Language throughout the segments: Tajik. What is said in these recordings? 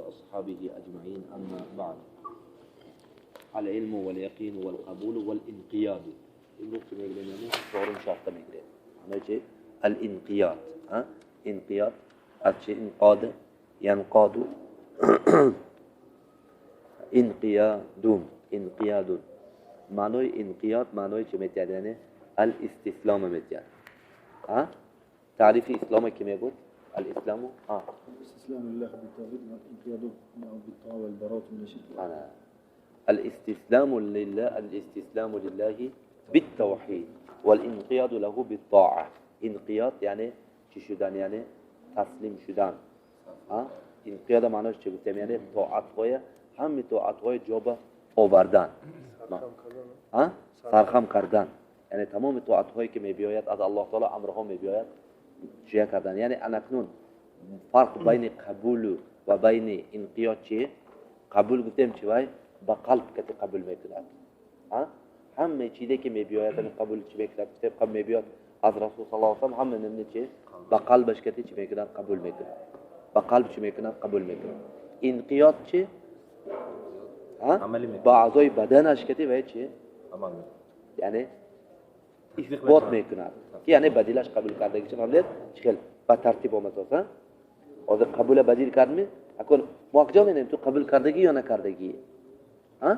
وأصحابه أجمعين أما بعد. العلم واليقين والقبول والانقياد. امروز چه میگیریم؟ یعنی چهارم شرط میگیریم. معنی چه؟ الانقیاد. ها؟ انقیاد از چه؟ انقاد، ینقاد، انقیادون، انقیادون. معنای انقیاد معنای چه میتید؟ یعنی الاستسلام میتید. ها؟ تعریف اسلام که میگوید؟ الاسلام ها استسلام لله بالتوحيد والانقياد بالطاعة والبراءة من الشرك. الاستسلام لله، الاستسلام لله بالتوحید والانقیاد له بالطاعة. انقیاد یعنی چی شدن؟ یعنی تسلیم شدن. ها؟ انقیاد معناش چه گفتیم؟ یعنی طاعت‌های، همه طاعت‌های جاب آوردن، ها؟ سرخم کردن. یعنی تمام طاعت‌هایی که می‌بیاید از الله تعالی، امرها می‌بیاید چه کردن. یعنی انکنون فرق بین قبول و بین انقیاد چیه؟ قبول گفتیم چی وای؟ با قلب که قبول میکند. ها؟ همه چیزی که میبیاید قبول چی میکند؟ گفتیم قبول میبیاد از رسول صلی الله علیه و سلم، همه نمونه چی؟ با قلبش که چی میکند؟ قبول میکند. با قلب چی میکند؟ قبول میکند. انقیاد چی؟ ها؟ با اعضای بدنش که و چی؟ یعنی اثبات میکند که یعنی بدیلش قبول کرده. چه فهمید؟ چه با ترتیب آمد است. از قبول بدیل کردمی اكون ما کجا می‌بینیم تو قبول کردگی یا نکردگی؟ ها؟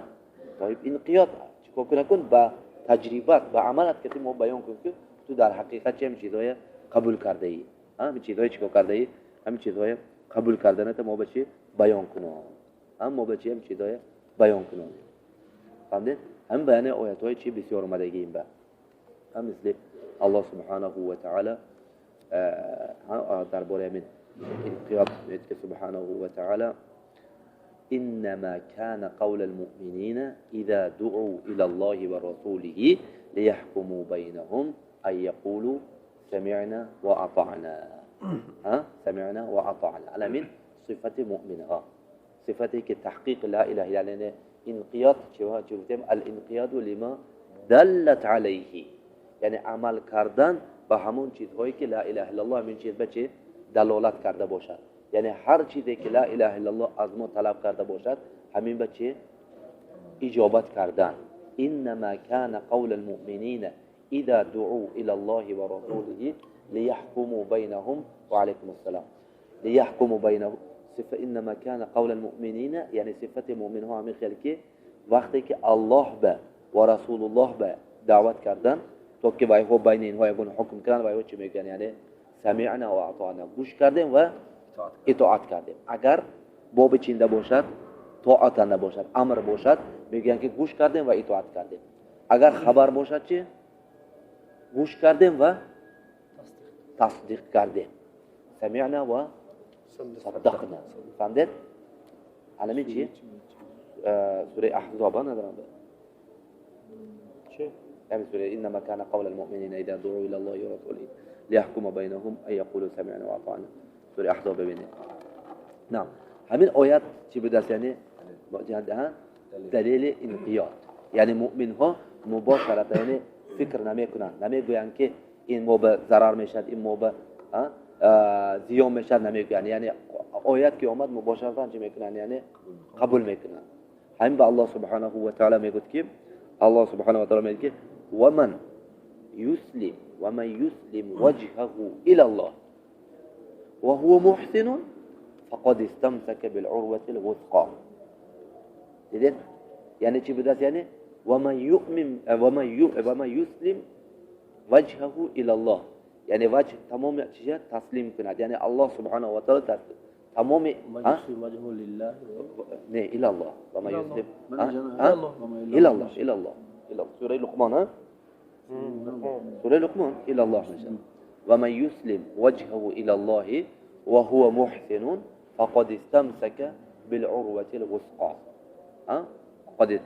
طيب انقیاد چیکار کنه؟ کن با تجربات با عملت که ما بیان کن که تو در حقیقت چه چیزای قبول کرده ای. ها؟ چیزای چیکار کرده ای؟ همین چیزای قبول کردن ته ما به چی بیان کنم؟ هم ما به چی هم چیزای بیان کنم. فهمید؟ هم بیان آیات چی بسیار اومدگی این با هم مثل الله سبحانه و تعالی درباره من انقیاد که سبحانه و تعالی إنما كان قول المؤمنين إذا دعوا إلى الله ورسوله ليحكموا بينهم أن يقولوا سمعنا وأطعنا. ها؟ سمعنا وأطعنا. على من صفة مؤمنها، صفته كتحقيق لا إله إلا الله. انقياد الانقياد لما دلت عليه، یعنی عمل کردن به همون چیزهایی که لا اله الا الله من چیز به چه دلالت کرده باشد. یعنی هر چیزی که لا اله الا الله از ما طلب کرده باشد همین به چه اجابت کردن. انما كان قول المؤمنین اذا دعوا الى الله ورسوله ليحكموا بينهم وعليكم السلام ليحكموا بينهم. صفه انما كان قول المؤمنین یعنی صفت مؤمن ها همین خیلی که وقتی که الله به و رسول الله به دعوت کردن تا که وایها بین اینها یگون حکم کردن، وایها چی میگن؟ یعنی سمعنا و اطعنا، گوش کردیم و اطاعت کردیم. اگر باب چینده باشد، طاعت نباشد، امر باشد، میگن که گوش کردیم و اطاعت کردیم. اگر خبر باشد چی؟ گوش کردیم و تصدیق کردیم. سمعنا و صدقنا. فهمید؟ علامه چی؟ سوره احزاب ندارم. چه؟ يعني سورة إنما كان قول المؤمنين إذا دعوا إلى الله ورسوله ليحكم بينهم أن يقولوا سمعنا وأطعنا. سورة أحزاب ببینید. نعم. همین آیات چی بود است؟ یعنی دلیل انقیاد. یعنی مؤمن ها مباشرة یعنی فکر نمیکنند، نمیگویند که این ما به ضرر میشد، این ما به زیان میشد، نمیگویند. یعنی آیات که آمد مباشرة چی میکنند؟ یعنی قبول میکنند. همین به الله سبحانه و تعالی میگوید که الله سبحانه و تعالی میگه که ومن يسلم ومن يسلم وجهه إلى الله وهو محسن فقد استمسك بالعروة الوثقى. دیدین؟ یعنی چی بوده؟ یعنی ومن يؤمن ومن يسلم وجهه إلى الله، یعنی وجه تمام چیزا تسلیم کند، یعنی الله سبحانه و تعالی تمام وجهه لله نه إلى الله ومن يسلم إلى الله إلى الله إلى سورة لقمان. ها؟ سورة لقمان إلى الله مثلا ومن يسلم وجهه إلى الله وهو محسن فقد استمسك بالعروة الوثقى. ها؟ قد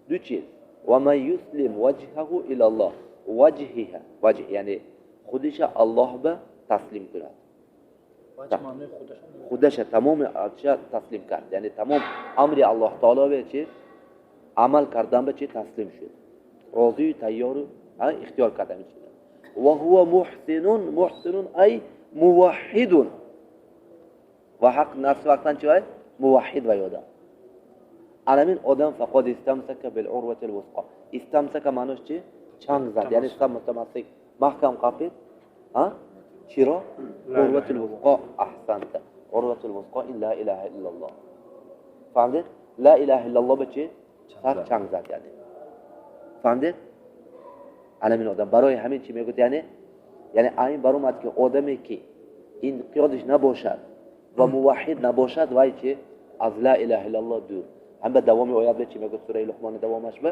دو چیز ومن يسلم وجهه إلى الله، وجهها وجه یعنی خودش الله به تسلیم کند، خودش تمام تسلیم کرد، یعنی تمام امر الله تعالی به چه عمل کردن به چه تسلیم شد، راضی تیار اختیار کردن. و هو محسن، محسن ای موحد و حق نفس وقتا چی باید؟ Муваххид ва одам. Аламин одам фақад истамсака бил урватил вусқа. Истамсака маънош чи? Чанг зад. Яъне мутамассик маҳкам қапид. Ҳа? Чиро? Урватул вусқа. Аҳсанта. Урватул вусқа ин ла илаҳа иллаллоҳ. Фаҳмидед? Ла илаҳа иллаллоҳ ба чи? Сар чанг зад яъне. Фаҳмидед? Аламин одам барои ҳамин чи мегӯяд? Яъне айн баромад ки одаме ки инқиёдиш набошад ва муваххид набошад, вай чи? Аз ла илаҳа иллаллоҳ дур. Ҳам ба давоми оят чи мегӯяд сураи Луқмон давомаш ба?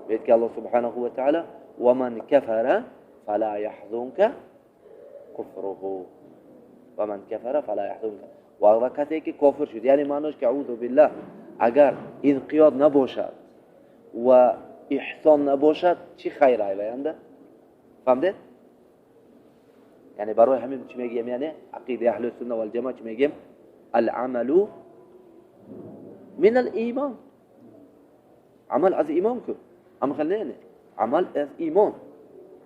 Мегӯяд ки Аллоҳ субҳанаҳу ва таъала ва ман кафара фала яҳзунка куфруҳу. Ва ман кафара фала яҳзунка. Ва касе ки кофир шуд, яъне маънош ки аузу биллаҳ, агар инқиёд набошад ва иҳсон набошад, чӣ хайр айваянда? Фаҳмидед? Яъне барои ҳамин чӣ мегӯем? Яъне ақидаи аҳли сунна вал ҷамоа чӣ мегӯем? Ал-амалу мин ал-имон. Амал аз имон ку. Ам хел не? Амал аз имон.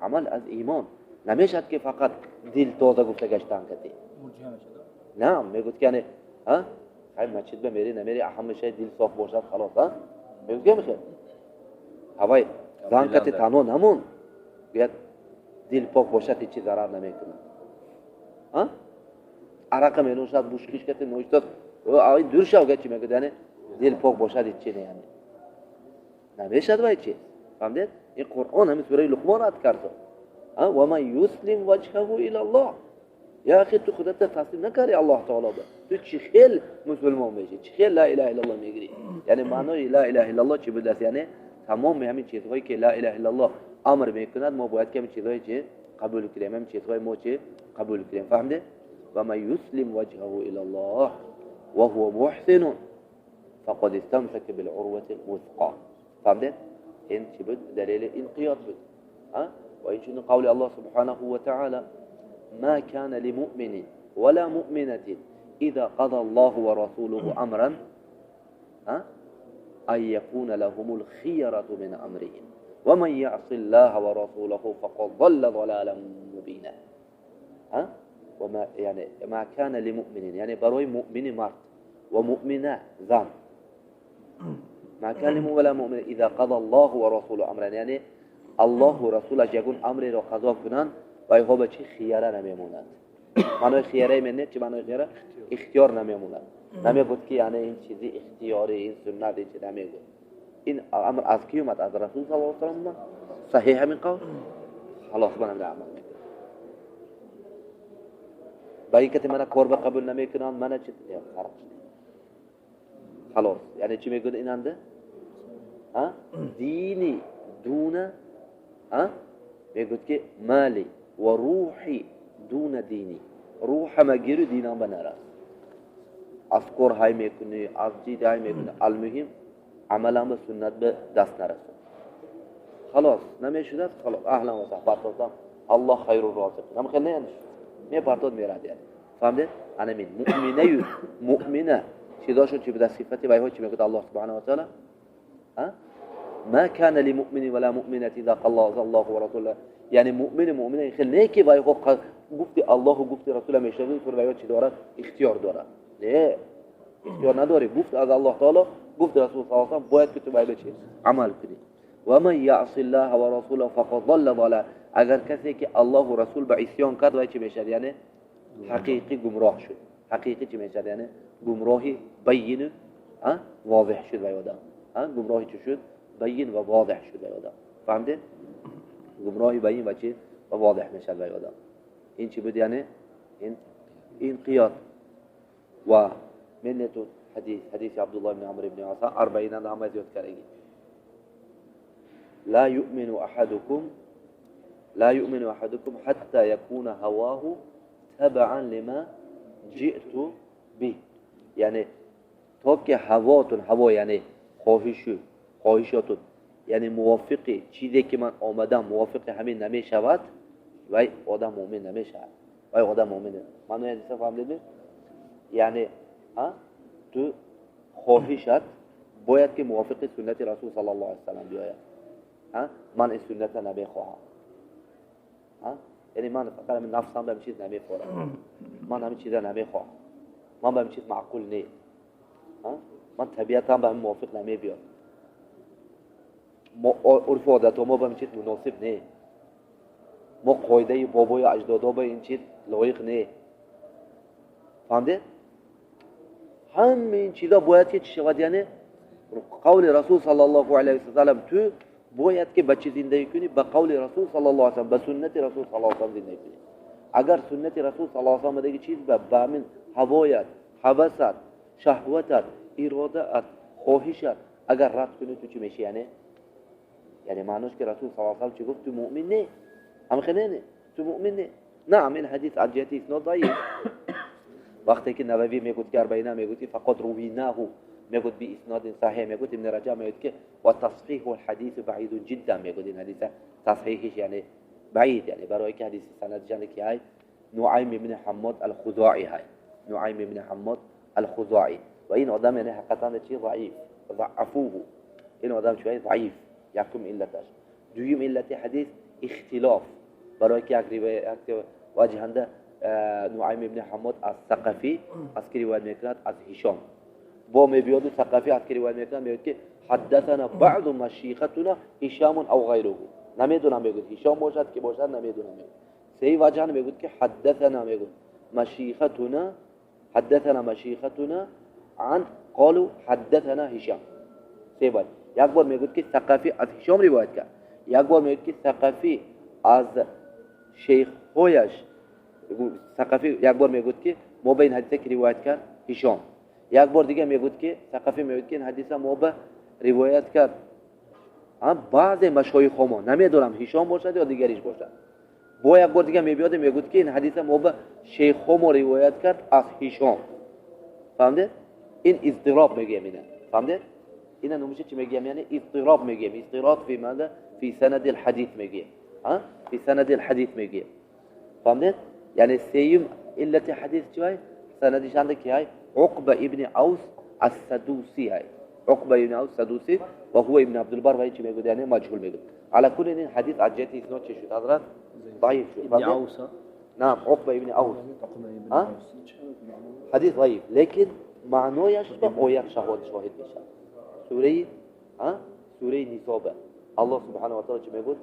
Амал аз имон. Намешад ки фақат дил тоза гуфта гаштан кати. На, мегӯяд ки яъне, ҳа? Хай масҷид ба мери, намери, ҳамаша дил соф бошад, халос, ҳа? Мегӯяд ки мехел? Ҳавай зан кати танҳо намон. Гӯяд дил пок бошад, ҳеҷ чиз зарар намекунад. Ҳа? Арақа менӯшад, бушкиш кати нӯштад, ай дур шав, гӯяд чи мегӯяд, яъне дил пок бошад, ҳеҷ чи не, яъне. Намешад вай чи? Фаҳмидед? Ин Қуръон ҳамин сураи Луқмон рад кард. Ва ман юслим ваҷҳаҳу илаллоҳ. Я ахи, ту худатро таслим накардӣ Аллоҳ таоло ба. Ту чӣ хел мусулмон мешӣ? Чӣ хел ла илаҳа иллаллоҳ мегирӣ? Яъне маънои ла илаҳа иллаллоҳ чӣ будааст? Яъне тамоми ҳамин чизҳое ки ла илаҳа иллаллоҳ амр мекунад, мо бояд ки ҳамин чизҳое чи қабул кунем, ҳамин чизҳои мо чи қабул кунем. Фаҳмидед? Ва ман юслим ваҷҳаҳу илаллоҳ ва ҳува муҳсинун фақад истамсака бил урватил вусқа. Фаҳмидед? Ин чӣ буд? Далели инқиёд буд. Ва инчунин қавли Аллоҳ субҳанаҳу ва таъала ма кана лимуъминин ва ла муъминатин иза қаза Аллоҳу ва расулуҳу амран ан якуна лаҳумул хиярату мин амриҳим ва ман яъси Аллоҳа ва расулаҳу фақад залла залалан мубина. Яъне ма кана лимуъминин, яъне барои муъмини мард ва муъмина зан. Ма кана лимуъминин ва ла муъминин иза қаза Аллоҳу ва расулуҳу амран, яъне Аллоҳу расулаш ягон амреро қазо кунанд, ва инҳо ба чӣ хияра намемонанд. Маънои хияраи мен не, чӣ маънои хияра? Ихтиёр намемонад. Намегӯяд ки яъне ин чизи ихтиёрӣ, ин суннат, ин чи намегӯяд. Ин амр аз кӣ омад? Аз Расул саллаллоҳу алайҳи васаллам омад. Саҳиҳ ҳамин қавл? Халос, манам дар амал мекунам. Ба ин кати мана кор ба қабул намекунанд, мана чи фарқ не. Халос. Яъне чӣ мегӯяд инанда? Ҳа? Дини дуна, ҳа? Мегӯяд ки мали ва рӯҳи дуна дини. Рӯҳама гиру динам ба нарас. Аз кор ҳай мекунӣ, аз ҷид ҳай мекунӣ, алмуҳим амалам ба суннат ба даст нарасон. Халос, намешудад, халос, аҳлан ва саҳлан, партозам, Аллоҳ хайру розиқин. Ҳам хел не яъне? Мепартод мерад яъне. Фаҳмидед? Ана мин муъминаю муъмина чизошон чи буда сифати вайҳо чи мегӯяд Аллоҳ субҳанаҳу ва таъала? Ҳа? Ма кана лимуъминин ва ла муъминатин иза қаза Аллоҳу ва расулуҳу. Яъне муъмину муъмина ин хел не ки вайҳо гуфти Аллоҳу гуфти расула мешавад, вайҳо чи дорад? Ихтиёр дорад. Не, ихтиёр надорӣ. Гуфт аз Аллоҳ таоло, гуфт расул саллаллоҳу алайҳи васаллам, бояд ки ту вай ба чи амал кунӣ. Ва ман яъси Аллоҳа ва расулаҳу фақад залла залала. Агар касе ки Аллоҳу расул ба исён кард, вай чи мешавад? Яъне ҳақиқӣ гумроҳ шуд. Ҳақиқӣ чи мешавад? Яъне гумроҳи байину, возеҳ шуд вай одам. Гумроҳи чӣ шуд? Байин ва возеҳ шуд вай одам. Фаҳмидед? Гумроҳи байин ва чи? Ва возеҳ мешавад вай одам. Ин чӣ буд? Яъне ин инқиёд. Ва менетун ҳадис, ҳадиси Абдуллоҳ ибни Амр ибни Ас, арбаинан ҳама зиёд кардаги. ла юъмину аҳадукум, ла юъмину аҳадукум ҳатта якуна ҳавоҳу табаан лима ҷиъту биҳ. Яъне то ки ҳавотун, ҳаво яъне хоҳишу, хоҳишотун, яъне мувофиқи чизе ки ман омадам, мувофиқи ҳамин намешавад, вай одам муъмин намешавад. Вай одам муъмин. Маънои ҳадиса фаҳмидед? Яъне ту хоҳишат бояд ки мувофиқи суннати расул саллаллоҳу алайҳи васаллам биёяд. Ман ин сунната намехоҳам. Яъне ман фақат ҳамин нафсам ба ҳамин чиз намехӯрам. Ман ҳамин чиза намехоҳам. Ман ба ҳамин чиз маъқул не. Ман табиатам ба ҳамин мувофиқ намебиёд. Мо урфу одатҳо мо ба ин чиз муносиб не. Мо қоидаи бобою аҷдодо ба ин чиз лоиқ не. Фаҳмдед? Ҳамаи ин чизо бояд ки чӣ шавад? Яъне қавли Расул саллаллоҳу алайҳи васаллам, ту бояд ки ба чӣ зиндагӣ кунӣ? Ба қавли Расул саллаллоҳу алайҳи васаллам, ба суннати Расул саллаллоҳу алайҳи васаллам зиндагӣ кунӣ. Агар суннати Расул саллаллоҳу алайҳи васаллам даги чиз ба ҳамин ҳавоят, ҳавасат, шаҳватат, иродаат, хоҳишат агар рад кунӣ, ту чӣ мешӣ? Яъне маънош ки Расул саллаллоҳу алайҳи васаллам чӣ гуфт? Ту муъмин не. Ҳамхе не, ту муъмин не. Наам, ин ҳадис аз ҷиҳати иснод заиф. Вақте ки Нававӣ мегӯяд ки арбаина мегӯяд ки фақат рувинаҳу мегӯяд би иснодин саҳеҳ, мегӯяд Ибни Раҷаб мегӯяд ки ва тасҳиҳу лҳадиси баидун ҷиддан, мегӯяд ин ҳадиса тасҳиҳиш яъне баид, яъне барое ки ҳадиси санадишане ки ҳай Нуайм ибни Ҳаммод алхузоӣ ҳай, Нуайм ибни Ҳаммод алхузоӣ, ва ин одам яъне ҳақиқатан чи заиф, заъафуҳу, ин одам чи заиф. Якум иллаташ. Дуюм иллати ҳадис ихтилоф, барое ки як ривоят ваҷҳанда Нуайм ибни Ҳаммод аз Сақафӣ аз ки ривоят мекунад? Аз Ҳишом. Бо мебиёду Сақафӣ аз ки ривоят мекунад? Мегӯяд ки ҳаддасана баъду машиқатуна Ҳишамун ав ғайруҳу, намедонам, мегӯяд Ҳишом бошад ки бошад, намедонам. Мегӯяд сеи ваҷҳан мегӯяд ки ҳаддасана, мегӯяд машиқатуна, ҳаддасана машиқатуна ан қолу ҳаддасана Ҳишам. Се бор, як бор мегӯяд ки Сақафӣ аз Ҳишом ривоят кард, як бор мегӯяд ки Сақафӣ аз шейхҳояш Сақафӣ, як бор мегӯяд ки мо ба ин ҳадиса ки ривоят кард? Ҳишом. Як бор дига мегӯяд ки Сақафӣ мегӯяд ки ин ҳадиса мо ба ривоят кард баъзе машоихҳо мо, намедонам Ҳишом бошад ё дигариш бошад. Бо як бор дига мебиёд мегӯяд ки ин ҳадиса мо ба шейхҳо мо ривоят кард аз Ҳишом. Фаҳмдед? Ин изтироб мегӯям ина. Фаҳмдед? Ина номиша чӣ мегӯям? Яъне изтироб мегӯям. Изтироб фи мада? Фи санади лҳадис мегӯям. Фи санади лҳадис мегӯям. Фаҳмдед? Яъне сеюм иллати ҳадис чӣ вай? Санадишанда ки ҳай? Уқба ибни Авс ас-Садуси ҳай. Уқба ибни Авс Садуси ва ҳува ибни Абдулбар вай чӣ мегӯяд? Яъне маҷҳул мегӯяд. Ала кулли ин ҳадис аз ҷиҳати иснод чӣ шуд, ҳазрат? Заиф шуд. Ибни Авс. Наам, Уқба ибни Авс. Ҳадис заиф, лекин маънояш ба оят шоҳид мешавад. Сураи Нисоба. Аллоҳ субҳанаҳу ва таъала чӣ мегӯяд?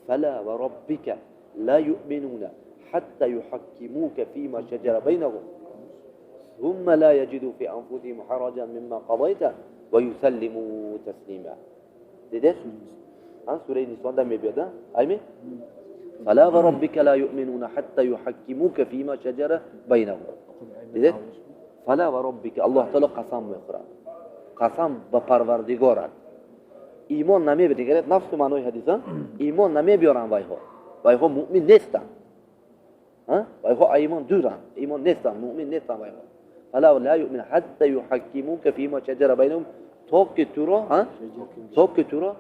Фала ва роббика ла юъминуна ҳатта юҳаккимука фима шаҷара байнаҳум ثم لا يجدوا في أنفسهم حرجا مما قضيت ويسلموا تسليما. دیدید؟ سوره نساء در میبیاد، ایمی؟ فلا وربك لا يؤمنون حتى يحكموك فيما شجر بينهم. دیدید؟ فلا وربك، الله تعالی قسم میخورد، قسم به پروردگارت، ایمان نمیبیاد. نفس معنای حدیث، ایمان نمیبیارن وایها، وایها مؤمن نیستن، وایها ایمان دورن، ایمان نیستن، مؤمن نیستن وایها. فلا لا يؤمن حتى يحكموك فيما شجر بينهم، تا که تو را، تا که تو را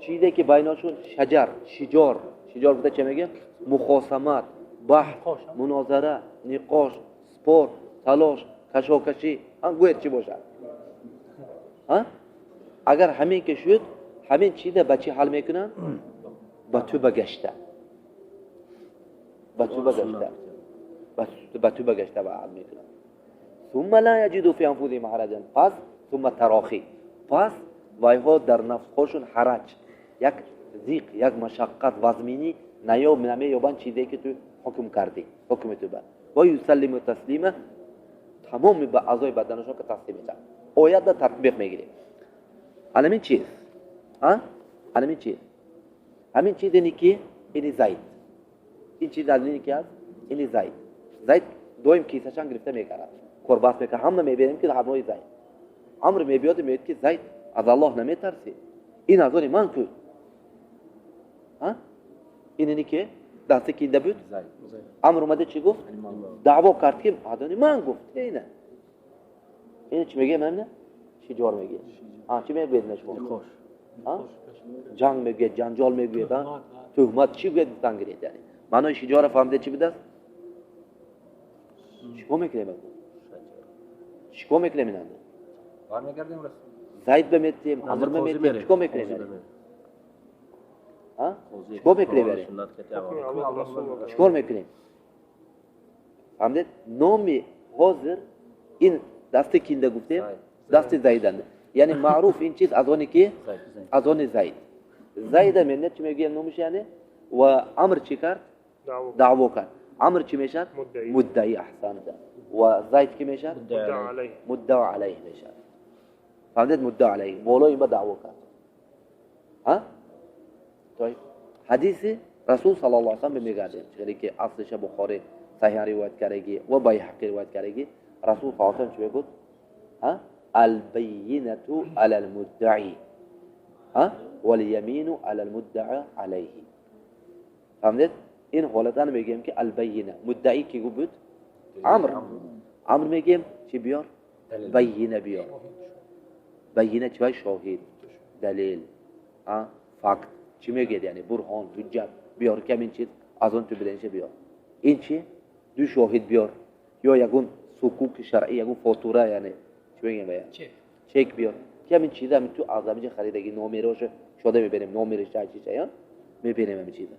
چیزی که بیناشون شجر، شجار، شجار بوده چه میگه؟ مخاصمت، بحث، مناظره، نقاش، سپور، تلاش، کشاکشی، گوید چی باشد؟ اگر همین که شد، همین چیزه به چی حل میکنن؟ به تو بگشته، به تو بگشته، به تو بگشته و حل میکنن. ثم لا يجدوا في انفسهم حرجا، پس ثم تراخی، پس وایها در نفسشون حرج، یک ضیق، یک مشقت وزمینی نمییابند چیزی که تو حکم کردی، حکم تو به و یسلم تسلیما، تمام به اعضای بدنشون که تسلیم میشن. آیت در تطبیق میگیره. همین چیز، همین چیز، همین چیز اینی که اینی زید، این چیز از اینی که هست اینی زید، زید دویم کیسه‌شان گرفته میکرد، قرباس میکرد، همه میبینیم که همراه زید. امر میبیاد میگه که زید از الله نمیترسی، این از آن من کو، این اینی که دستی کینده بود. امر اومده چی گفت؟ دعوا کرد که از آن من گفت. اینه اینه چی میگه؟ من شجار میگه. چی میگه شما؟ جنگ میگه، جنجال میگه، تهمت چی میگه؟ تنگریه. یعنی معنای شجار فهمیده چی بوده؟ چیکار میکنیم؟ چیکار میکنیم اینا؟ برمیگردیم رسول زید بمیتیم، عمر بمیتیم، چیکار میکنیم؟ چیکار میکنیم؟ چیکار میکنیم؟ فهمیدید؟ نامی حاضر این دست کینده گفتیم Дасти Зайданд. Яъне маъруф ин чиз аз они ки? Аз они Зайд. Зайда менет чӣ мегӯям номиш яъне? Ва Амр чӣ кард? Даъво кард. Амр чӣ мешавад? Муддаӣ. Аҳсанта. Ва Зайд кӣ мешавад? Муддаъ алайҳ мешавад. Фаҳмидед? Муддаъ алайҳ. Болои ин ба даъво кард. Ҳа? Тойиб. Ҳадиси Расул саллаллоҳу алайҳи васаллам мегардем. Чизе ки аслиша Бухори саҳиҳ ривоят кардаги ва Байҳақӣ ривоят кардаги, Расул саллаллоҳу алайҳи васаллам чӣ мегӯяд? Ҳа? Албайинату алал муддаӣ. Ҳа? Валямину алал муддаъ алайҳи. Фаҳмидед? Ин ҳолатан мегӯем ки албайина. Муддаӣ ки буд? Амр. Амр мегӯем чӣ биёр? Байина биёр. Байина чӣ вай? Шоҳид, далел, факт. Чӣ мегӯяд? Яъне бурҳон, ҳуҷҷат биёр ки ҳамин чиз аз он ту биданша биёр. Ин чӣ? Ду шоҳид биёр ё ягон сукуки шаръӣ, ягон фотура, яъне чӣ мегӯем бая? Чек биёр. Ки ҳамин чиза ҳамин ту аз ҳаминҷа харидаги, номероша шода мебинем, номериш ча чӣ чая мебинем ҳамин чиза.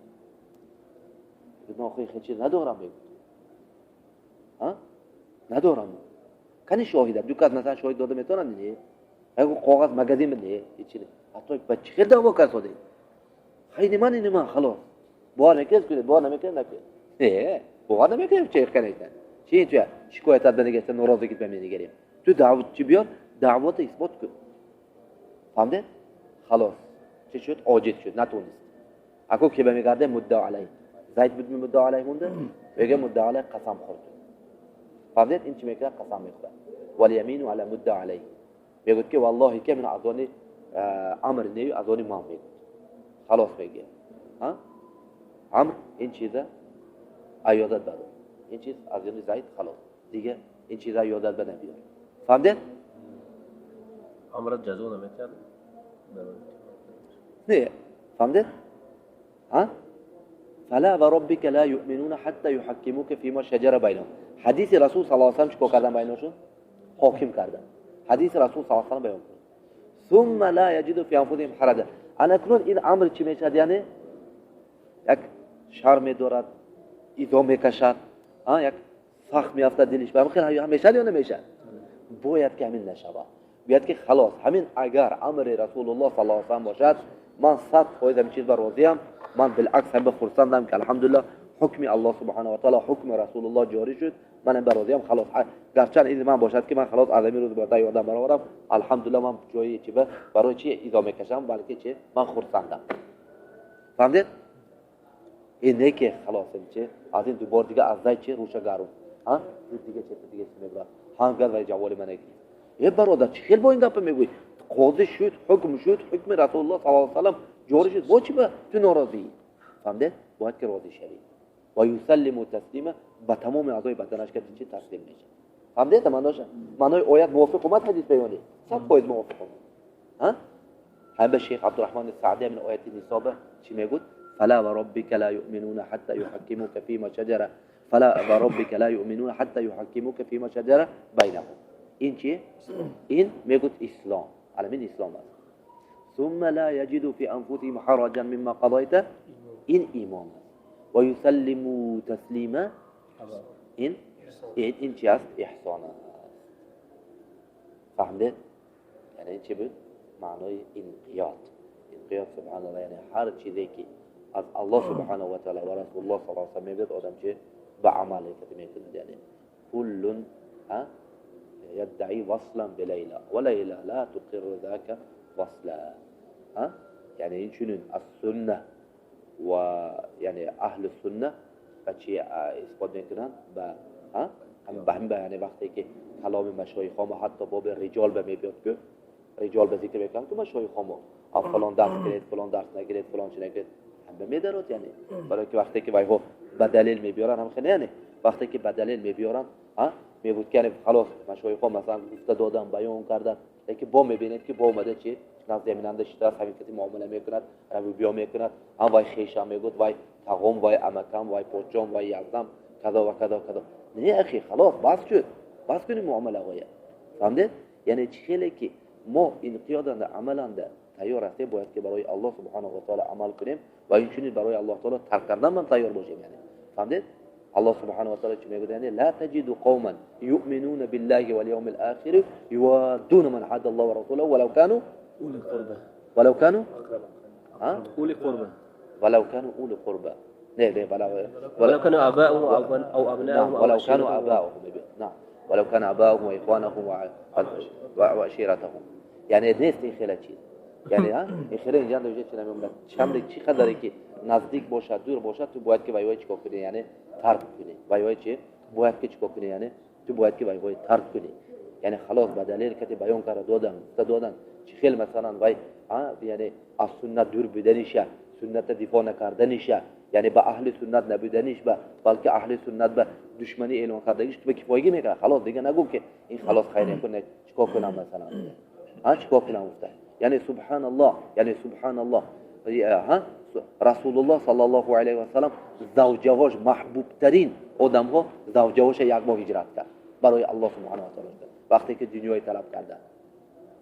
Ман охи хел чиз надорам мегӯяд. Ҳа? Надорам. Кани шоҳида? Ду кас масалан шоҳид дода метавонанд? Не. Ягон коғаз магазин не, ҳеч не. Ҳатто ба чӣ хел даъво кард соде? Хайни ман ини ман халос. Бовар мекунед кунед, бовар намекунед накунед. Не, бовар намекунем чӣ канайсан. Чӣ ин туя шикоятат ба нигашта норозигит ба менигарем. Ту даъво чӣ биёр? Даъвото исбот кун. Фаҳмидед? Халос. Чӣ шуд? Оҷиз шуд, натонист. Ако ки ба мегардем муддаъ алайҳ. Зайд буд муддаъ алайҳ монда? Мегӯяд муддаъ алайҳ қасам хӯрд. Фаҳмидед? Ин чӣ мекунад? Қасам мехӯрад. Валямину ала муддаъ алайҳ. Мегӯяд ки валлоҳи ки мин аз они амр нею аз они ман мегӯяд. Халос мегӯяд. Ҳа? Амр ин чиза аёдат бадор. Ин чиз аз они Зайд халос. Дига ин чиза аёдат ба набиёр. Фаҳмидед? Амра ҷазо наметиҳад? Не. Фаҳмидед? Ҳа? فلا وربك لا يؤمنون حتى يحكموك فيما شجر بينهم. حدیث رسول صلی الله علیه و سلم چیکار کردن بینشون؟ حاکم کردن. حدیث رسول صلی الله علیه و سلم بیان کرد. ثم لا يجدوا في انفسهم حرجا. اکنون این امر چی میشد؟ یعنی یک شرم دارد، ایزا میکشد، یک سخت میافتد دلش. به خیلی هم میشد یا نمیشد؟ باید که همین نشود. باید که خلاص همین اگر امر رسول الله صلی الله علیه و سلم باشد، من 100% همین چیز بر راضیم. من بالعکس هم خرسندم که الحمدلله حکم الله سبحانه و تعالی، حکم رسول الله جاری شد، من بر راضیم. خلاص گرچه این من باشد که من خلاص از این روز بعد یادم برآورم، الحمدلله من جایی چی برای چی ایزا میکشم، بلکه چه من خرسندم. فهمیدید؟ این نه که خلاص چه از این دو بار دیگه از زای چه روش گارو ها دیگه چه دیگه چه میبره هنگار ولی جوال من نگی. یه برادر چه خیلی با این گپ میگویی؟ قاضی شد، حکم شد، حکم رسول الله صلی الله علیه و سلم جاری شد، با چی با تو ناراضی؟ فهمیدید؟ باید که راضی شوی. و یسلم تسلیما، به تمام اعضای بدنش که چی تسلیم میشه. فهمیدید معناش؟ معنای آیت موافق اومد حدیث بیانی 100% موافق اومد. ها؟ هم به شیخ عبدالرحمن السعدی من آیت نساء چی میگوید؟ فلا وربك لا يؤمنون حتى يحكموك فيما شجر فلا وربك لا يؤمنون حتى يحكموك فيما شجر بينهم. این چیه؟ این میگوید اسلام. علامین اسلام است. ثم لا يجدوا في انفسهم حرجا مما قضيت. این ایمان است. و یسلموا تسلیما. این چی است؟ احسان است. فهمید؟ یعنی چی بود؟ معنای انقیاد. انقیاد سبحان الله، یعنی هر چیزی که از الله سبحانه و تعالی و رسول الله صلی الله علیه و سلم میبید، آدم چه به عمل میکند. یعنی کل يدعي وصلا بليلى وليلى لا تقر ذاك وصلا. ها؟ یعنی این چنین السنه و یعنی اهل السنه بچه اثبات میکنن به ها هم به یعنی وقتی که کلام مشایخ ما حتی باب رجال به میبیاد که رجال به ذکر میکنن که مشایخ ما فلان درس گرفت، فلان درس نگرفت، فلان چی نگرفت، هم به میدارد. یعنی برای که وقتی که وایها به دلیل میبیارن هم خیلی، یعنی وقتی که به دلیل میبیارن ها میگوید که خلاص مشایخ مثلا گفته دادن بیان کردن، لیکن با میبینید که با اومده چی نزد یمیننده شده است، همین کسی معامله میکند، روی بیا میکند، هم وای خیشم میگوید، وای تقوم، وای امکم، وای پوچم، وای یزدم، کذا و کذا و کذا. نه اخی خلاص بس شد، بس کنیم معامله های. فهمیدید؟ یعنی چه که ما انقیادند عملند تیار هستیم، باید که برای الله سبحانه و تعالی عمل کنیم و این چنین برای الله تعالی ترک کردن من تیار باشیم. یعنی فهمیدید؟ Аллоҳ субҳанаҳу ва таъала чӣ мегӯяд? Яъне ла таҷиду қавман юъминуна биллаҳи вал явмил охири юваддуна ман ҳадда Аллоҳа ва расулаҳу валав кану Ули қурба. Валав кану ули қурба. Валав кану ули қурба. Не, не, валав кану абаъуҳум ав абнаъуҳум валав кану абаъуҳум. На. Валав кану абаъуҳум ва ихванахум ва аширатахум. Яъне нест ин хела чиз. Яъне ин хела инҷа дар чӣ намемонад. Чамре чӣ қадаре ки наздик бошад, дур бошад, ту бояд ки вайҳои чикор кунӣ, яъне тарк кунӣ. Вайҳои чӣ? Бояд ки чикор кунӣ, яъне ту бояд ки вайҳои тарк кунӣ. Яъне халос ба далел кати баён карда додан, гуфта додан, чӣ хел масалан вай, яъне аз суннат дур буданиша, сунната дифоъ накарданиша, яъне ба аҳли суннат набуданиш ба, балки аҳли суннат ба душманӣ эълон кардагиш ту ба кифоягӣ мекард. Халос дига нагӯ ки ин халос хайр накун, чикор кунам масалан. Чикор кунам гуфта. Яъне субҳаналлоҳ, яъне субҳаналлоҳ. Расулуллоҳ саллаллоҳу алайҳи васаллам завҷавош маҳбубтарин одамҳо завҷавоша як моҳ ҳиҷрат кард барои Аллоҳ субҳанаҳу ва таъала вақте ки дунёи талаб карда.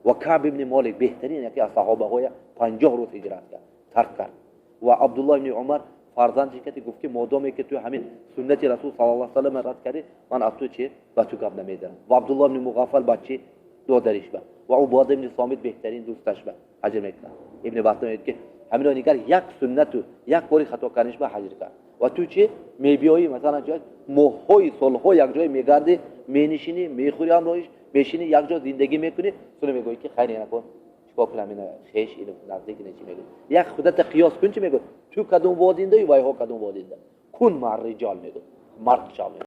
Ва Каъб ибни Молик беҳтарин яке аз саҳобаҳоя 50 рӯз ҳиҷрат кард, тарк кард. Ва Абдуллоҳ ибни Умар фарзандиш кати гуфт ки модоме ки ту ҳамин суннати Расул саллаллоҳу алайҳи васаллам рад кардӣ, ман аз ту чӣ ба ту гап намедиҳам. Ва Абдуллоҳ ибни Муғаффал ба чӣ додариш ба. Ва Убода ибни Сомит беҳтарин дӯсташ ба ҳаҷр мекунад. Ибни Баттал мегӯяд ки ҳамино нигар як суннату як кори хато карданиш ба ҳаҷр кард. Ва ту чӣ мебиёӣ масалан ҷой моҳҳои солҳо як ҷой мегардӣ, менишинӣ, мехӯрӣ ҳамроҳиш, мешинӣ, як ҷо зиндагӣ мекунӣ, суна мегӯӣ ки хайр накун, чикор кунам, ина хеш, ина наздик, ина чӣ мегӯӣ. Як худата қиёс кун, чӣ мегӯӣ? Ту кадом водинда ва вайҳо кадом водинда? Кун мар риҷол мегӯ, мард шав мегӯ.